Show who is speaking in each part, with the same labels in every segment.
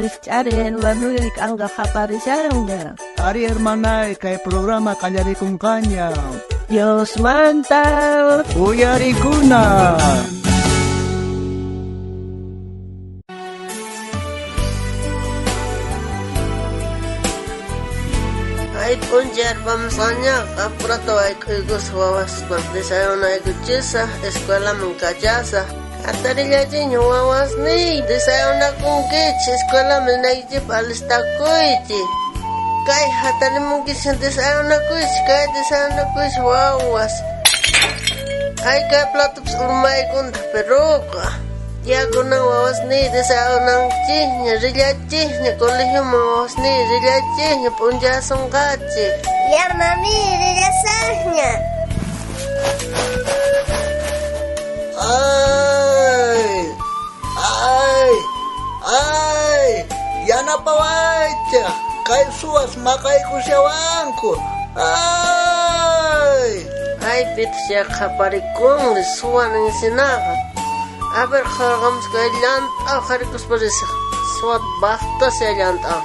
Speaker 1: Rijch'ariy hermanoy, k'anqa qaparishanña.
Speaker 2: Ari hermanay, kay programa qallarikunqaña.
Speaker 1: Diosmanta
Speaker 2: Uyarikuna.
Speaker 3: Ay p'unchay arpamusqañaqa apurata wayk'uykusaq wawasman desayunaykuchisaq escuelaman kachasaq. Hatarillachiyña wawasniy desayunakunkichis escuelaman rinaykichikpaq alistakuychis. Kay hatarimunkichis desayunakuychis kay desayunakuychis wawas. Ay kay platopis urmaykuntaq perruqa. Ya kunan wawasniy desayunanchikña rillachikña colegioman wawasniy rillachikña p'unchasunqachik.
Speaker 4: Ya mami rillasaqña.
Speaker 2: Ay! Ay! Ay! Yanapawaychej! Kay suwas maqaykushawanku! Ay!
Speaker 3: Ay, pitaq chay qhaparikunri suwa ninsinaqa. A ver, qhawarqamus kay llant'aw qharikuspa risaq. Suwata bajtasya llant'aw.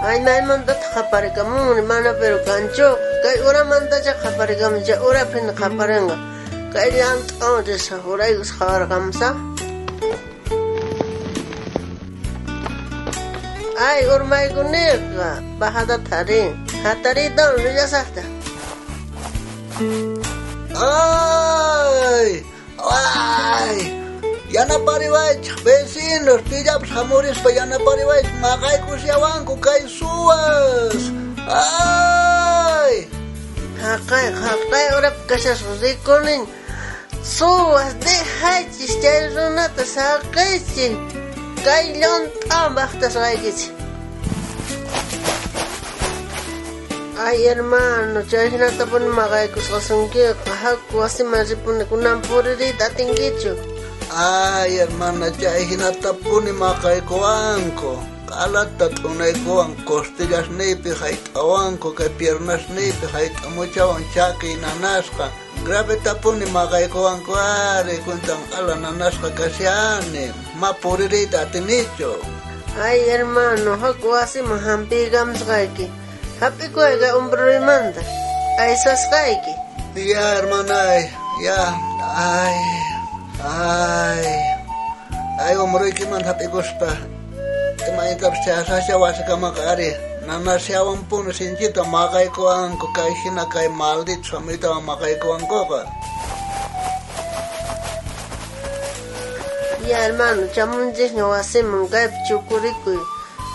Speaker 3: Ay, maymantataq qhaparikamunri mana pero kanchuqa. Kay uramantacha qhaparikamun, chay urapina qhaparinqa. Kay llant'awan risaq, uraykus qhawarqamusaq. Ay, urmaykuniqa, bajadata harin. Hatariytawan rillasaqta.
Speaker 2: Ay! Ay! Yanapariwaychej vecinos, pillapis jamurispa yanapariwaychej maqaykushawanku kay suwas. Ay!
Speaker 3: Jaqay, jaqay urapi kashasqa rikuniñ. Suwas dejaychis chay runata saqeychis. Kay llant'awan bajtasqaykichis. Ay, hermano, chay hinatapuni maqaykusqasunkiqa. Haku wasiman ripuni kunan puririyta atinkichu.
Speaker 2: Ay, hermana, chay hinatapuni maqaykuwanku. Q'alata t'unaykuwan costillasniypi hayt'awanku, kay piernasniypi hayt'amuchawan chakiy nanasqa. Gravetapuni maqaykuwanku ari, kuntan q'ala nanasqa kashani. Ma puririyta atinichu.
Speaker 3: Ay, hermano, haku wasiman hampiykamusqayki. Hap'ikuway kay hombroymanta. Aysasqayki.
Speaker 2: Ya, hermanay, ya, ay, ay, ay, hombroykimanta hap'ikuspa imaytapis chayasaqcha wasikamaqa ari, nanashawanpuni sinchita maqaykuwanku kay hina kay maldito hamuytawan maqaykuwankuqa.
Speaker 3: Ya, hermano, chamunchisña wasiman kaypi chukurikuy.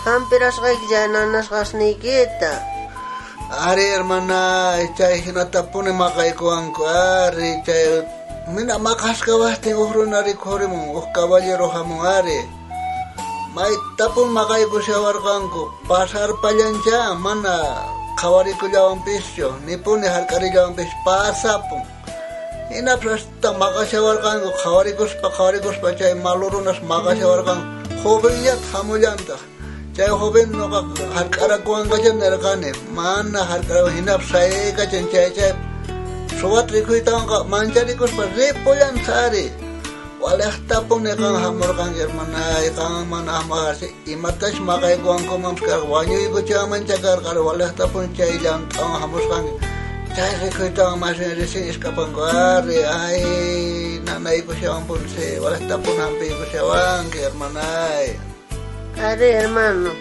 Speaker 3: Hampirasqayki chay nanasqasniykita.
Speaker 2: Ari, hermanay, chay hinatapuni maqaykuwanku ari, chay mina maqasqawajtin uj runa rikhurimun, uj caballero hamun ari. Maytapun maqaykushawarqanku, pasarpallancha mana qhawarikullawanpischu, nipuni hark'arillawanpis pasapun. Hinapis hasta maqashawarqanku, qhawarikuspa qhawarikuspa chay malo runas maqashawarqanku, jovenllataq hamullantaq. Chay joven noqa hark'arakuwanqacha nirqani, mana hark'arawan hinapis sayaykachan chay chay suwata rikuytawanqa mancharikuspa ripullantaq ari. Walejtapuni qan hamurqanki hermanay, qan mana hamuqarsi imatachus maqaykuwankumanpis karqa, wañuykuchamancha karqa ari, walejtapuni chay llant'awan hamusqanki. Chay rikuytawan masin recién escapanku ari, ay nanaykushawanpuni si, walejtapuni hampiykushawanki hermanay.
Speaker 3: Ari, hermano,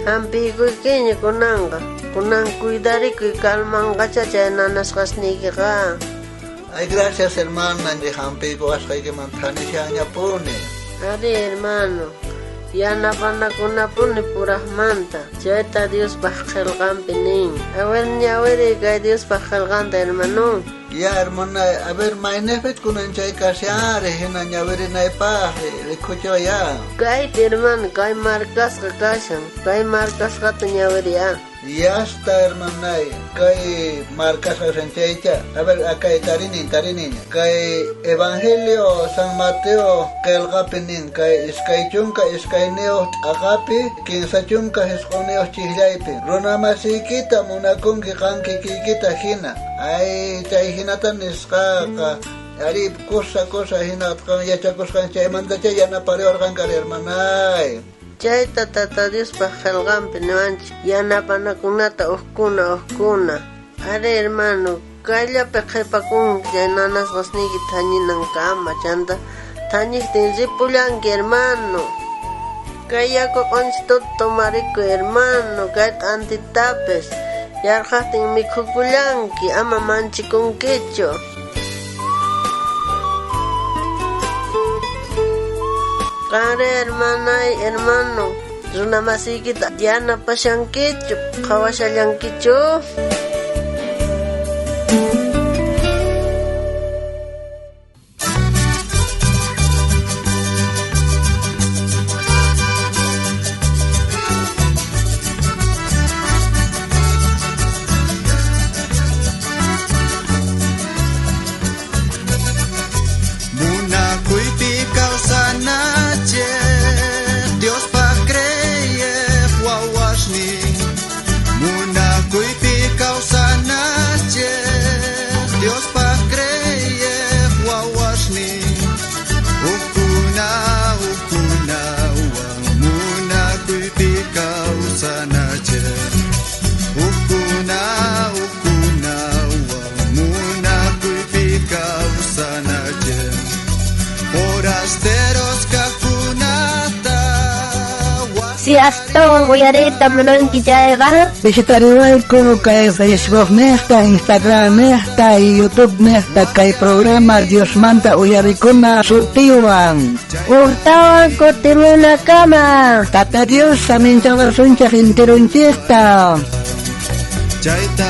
Speaker 3: hampiykuykiña kunanqa. Kunan cuidarikuy calmanqacha chay nanasqasniykiqa.
Speaker 2: Ay, gracias hermana, hampiykuwasqaykimanta thanishanñapuni.
Speaker 3: Ari, hermano, yanapanakunapuni purajmanta. Chayta Diospaj qhelqanpi nin. A ver, ñawiriy kay Diospaj qhelqanta, hermano.
Speaker 2: Ya, hermana, a ver, maynejpit kunan chay kashanri, hina ñawirinaypaj, rikuchiway ya.
Speaker 3: Kaypi, hermano, kay marcasqa kashan. Kay marcasqata ñawiriy.
Speaker 2: Ya está, hermanay, kay marcasqa kashan chaycha. A ver, kay tarinin, tariniña. Kay Evangelio San Mateo qelqapi nin, kay 22 t'aqapi, 39 chijllaypi. Runa masiykita munakunki qan kikiykita hina. Ay, chay hinata nisqaqa. Ari kusa kusa hina qan yachakusqan chaymantacha yanapariwarqanka hermanay.
Speaker 3: Chayta Tata Diospaj qillqanpi niwanchik yanapanakunata uqkuna uqkuna. Ari hermano, kayllapi qhipakunki chay nanasqasniyki thañinankama chanta thañiqtin ripullanki hermano. Kay yaku q'unchituta tomarikuy hermano, kay t'antitapis yarqhaqtin mikhukullanki ama manchikunkichu. Qanri hermanay hermano, runa masiykita yanapashankichu, qhawashallankichu.
Speaker 5: Munakuypi kawsanache, Diospaj creyej wawasnin. Munakuypi kawsanache, Diospaj creyej wawasnin. Uqkuna uqkunawan munakuypi kawsanache. Uqkuna uqkunawan munakuypi kawsanache. Forasteros kajkunata
Speaker 4: Si astawan uyariyta munanki chayqa
Speaker 6: Visitariwayku kay Facebook nejta, Instagram nejta y YouTube nejta kay programa Diosmanta uyarikuna sutiwan.
Speaker 1: Ujtawan kutimunakama.
Speaker 6: Tata Dios saminchawasunchej intirunchejta.
Speaker 5: Chayta